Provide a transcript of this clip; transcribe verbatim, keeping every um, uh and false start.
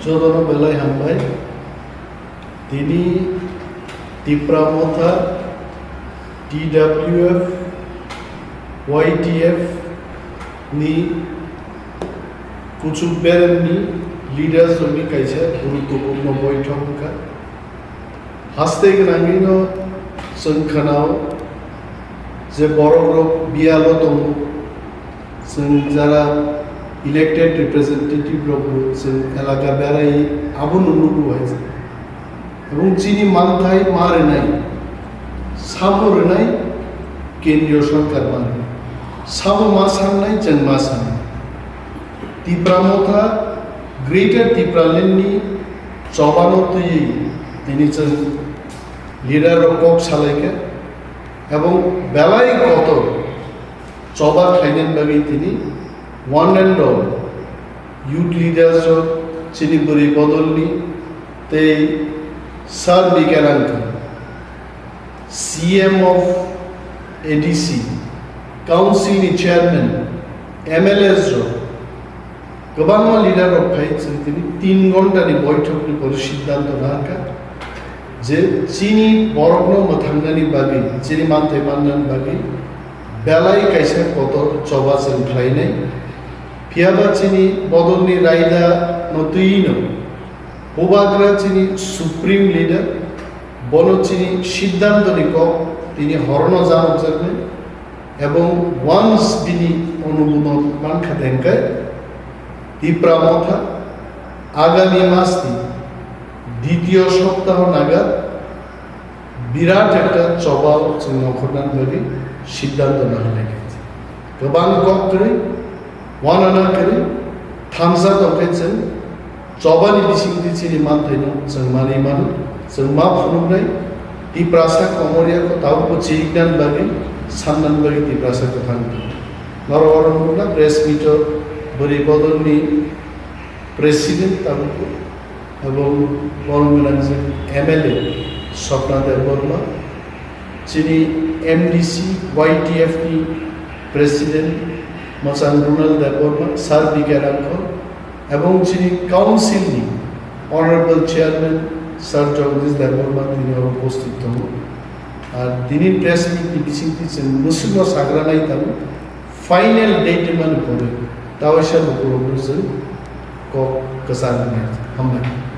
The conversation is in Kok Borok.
Jotono belai hambai. Tini Tipra Motha, T W F, Y T F ni kuchuk beremni leaders rokni kaisa guruttopurno boithok wngkha. Haste gwnangwino chwng khanao je borokrok biyalo tongo, chwng jara elected representative rokbo chwng elaka berai abono nugo hai. Ebong chini manthai ma rwnai, sabo rwnai kendriyo sorkar ma rwnai. Sabo ma sangnai, chwng ma sangnai. Tipra Motha, Greater Tipraland ni chobano twiwi tini chwng leader rok kok salaikha. Ebong belai kotor choba khlainani bagwi tini one and all youth leaders rok, chini bwrwi bodolni tei Sir Bikerang C M of A D C, Council ni Chairman, M L As rok, kwbangma leader rok phai chwng tini tin ghonta ni boithok ni pore siddhanto nangkha je chini borokno mwthangnani bagwi, chini manthai mannani bagwi belai kaisa kotor choba chwng khlainai. Phiyaba chini bodolni raida no twiwi no Bubagra chini supreme leader, bono chini siddhanto ni kok tini horono janokjaknai, ebong once bini onubodon mankha dengkai, Tipra Motha agami mas ni ditiyo soptaho naga birat ekta chobao chwng nongkhornani bagwi siddhanto nahilai kha. Kwbang kok kwrwi, wanana kwrwi, thansa tongkhe chwng chobani bisingtwi chini manthaino chwng manwi mano, chwng ma phunuknai, Tiprasa Komoria ko tabukbo chiriknani bagwi, sannani bagwi Tiprasa kwthang tongo. Norok oro nukna press meet-o bwrwi bodolni president tabukbo, ebong borom gwnangjak M L A Swapna Debbarma, chini M D C Y T F ni president mwchang Ronald Debbarma, Sir B K Rangkhol, ebong chini council ni honorable chairman Sir Jagadish Debbarma tini oro upasthit tongo. Ar tini press meet ni bisingtwi chwng mwswkno sagra nai tongo. Final date mani pore tawaisa bukurokno chwng kok kwchang nai. Hambai.